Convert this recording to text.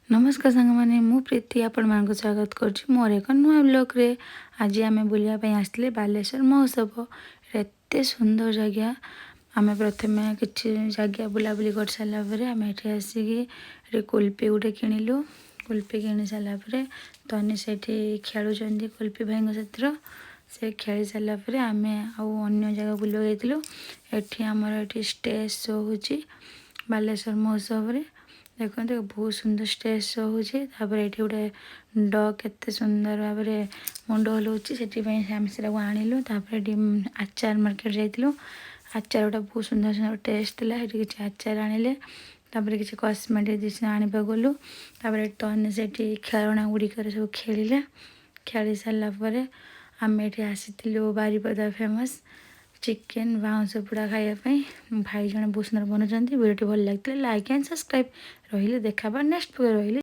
ନମସ୍କାର ସାଙ୍ଗମାନେ, ମୁଁ ପ୍ରୀତି ଆପଣମାନଙ୍କୁ ସ୍ୱାଗତ କରୁଛି ମୋର ଏକ ନୂଆ ବ୍ଲଗ୍ରେ। ଆଜି ଆମେ ବୁଲିବା ପାଇଁ ଆସିଥିଲେ ବାଲେଶ୍ୱର ମହୋତ୍ସବ। ଏତେ ସୁନ୍ଦର ଜାଗା। ଆମେ ପ୍ରଥମେ କିଛି ଜାଗା ବୁଲାବୁଲି କରିସାରିଲା ପରେ ଆମେ ଏଠି ଆସିକି ଏଠି କୁଲପି ଗୋଟେ କିଣିଲୁ। କୁଲପି କିଣି ସାରିଲା ପରେ ତନି ସେଇଠି ଖେଳୁଛନ୍ତି କୁଲପି ଭାଇଙ୍କ ସାଥିର। ସେ ଖେଳି ସାରିଲା ପରେ ଆମେ ଆଉ ଅନ୍ୟ ଜାଗା ବୁଲିବାକୁ ଯାଇଥିଲୁ। ଏଠି ଆମର ଏଠି ଷ୍ଟେଜ୍ ଶୋ ହେଉଛି ବାଲେଶ୍ୱର ମହୋତ୍ସବରେ। ଦେଖନ୍ତୁ, ବହୁତ ସୁନ୍ଦର ଷ୍ଟେଜ୍ ଶୋ ହେଉଛି। ତାପରେ ଏଠି ଗୋଟେ ଡଗ୍ କେତେ ସୁନ୍ଦର ଭାବରେ ମୁଣ୍ଡ ହଲଉଛି, ସେଥିପାଇଁ ଆମେ ସେଟାକୁ ଆଣିଲୁ। ତାପରେ ଏଠି ଆଚାର ମାର୍କେଟ ଯାଇଥିଲୁ। ଆଚାର ଗୁଡ଼ା ବହୁତ ସୁନ୍ଦର ସୁନ୍ଦର ଟେଷ୍ଟ ଥିଲା। ସେଠି କିଛି ଆଚାର ଆଣିଲେ। ତାପରେ କିଛି କସ୍ମେଟିକ୍ ଜିନିଷ ଆଣିବାକୁ ଗଲୁ। ତାପରେ ତନି ସେଠି ଖେଳଣା ଗୁଡ଼ିକରେ ସବୁ ଖେଳିଲା। ଖେଳି ସାରିଲା ପରେ ଆମେ ଏଠି ଆସିଥିଲୁ ବାରିପଦା ଫେମସ୍ ଚିକେନ୍ ବାଉଁଶ ପୋଡ଼ା ଖାଇବା ପାଇଁ। ଭାଇ ଜଣେ ବହୁତ ସୁନ୍ଦର ବନାଉଛନ୍ତି। ଭିଡ଼ିଓଟି ଭଲ ଲାଗିଥିଲେ ଲାଇକ୍ ଆଣ୍ଡ ସବସ୍କ୍ରାଇବ୍। ରହିଲି, ଦେଖା ନେକ୍ସଟ। ରହିଲି।